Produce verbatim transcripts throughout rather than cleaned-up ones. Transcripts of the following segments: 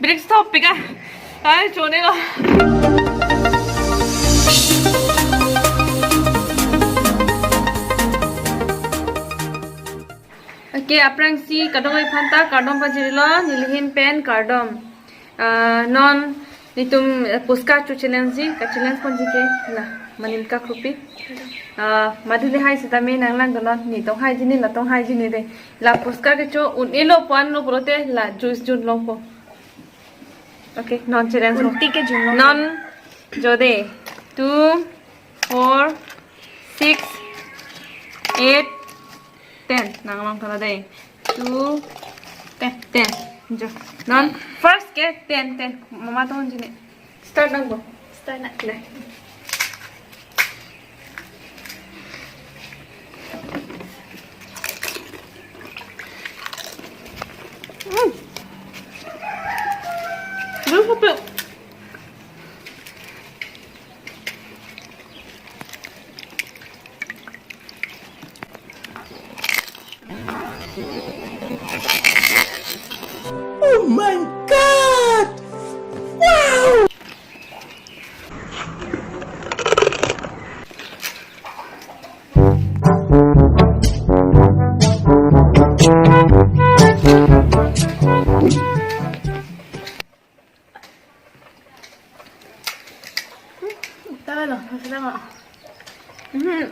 Break stop pika. Ai, chonelo. Okay, aphrangsi kadokave aphanta kardom pajirilo, nelihin pen kardom. Ah, non netum, eh, puchka cho challenge ji, ka challenge ponji ke, la, manin ka krupi. Ah, madule hai sitame nanglang donon, ne tong haiji ne, la tong haiji ne de. La puchka kecho un-elo pu anlo pulote, la juice junlo po. Okay, non challenge po. Unti ke junlo. Non, jo de, two, four, six, eight, ten. Nang long tala de. Two, ten, ten. Jo. Non first ke ten, ten. Mama tong jine. Start nang bo. Start na. Le. Hmm. Dulu sampai. Oh my God! Wow! Tagal lang, masarap nga. Mhm.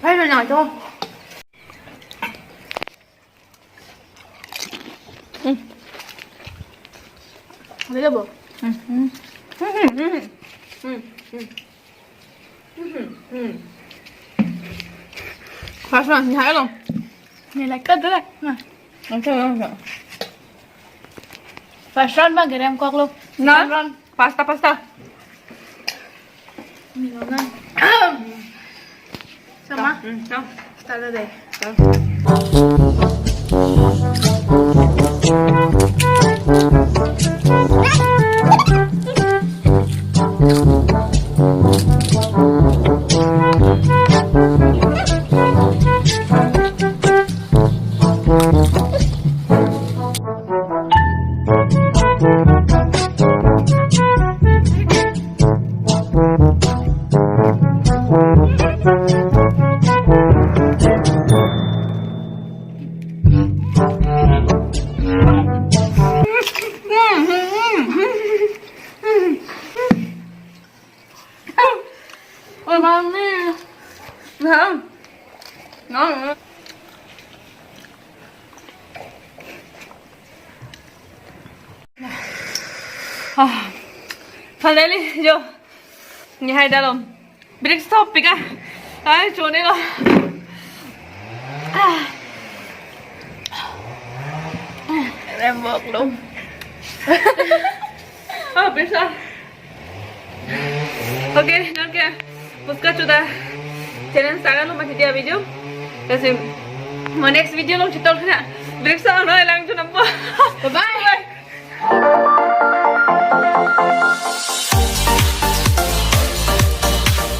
Ay, na to. Mm. Ano ba? Mhm. Mhm, mhm. Mm, mm. Mhm, mm. First round, ni hai lo. Ni like ka dala. Na. Ang sa, ang sa. First round ba gerem koklo. Na? Second round. Pasta, pasta. Minum na. Sama? Hmm, sama. Start na de. Oh, mami. Nah. Nah. Ah. Finally, jo. Ni hai dalom. Break stop pika. Ai, chonelo. Ah. Rembok lo. Ah, bisa. Okay, non ke puchka cho ta challenge saga lo mati dia video. Kasi mo next video along chitol kena. Break sa no lang cho nampo. Bye bye. Bye.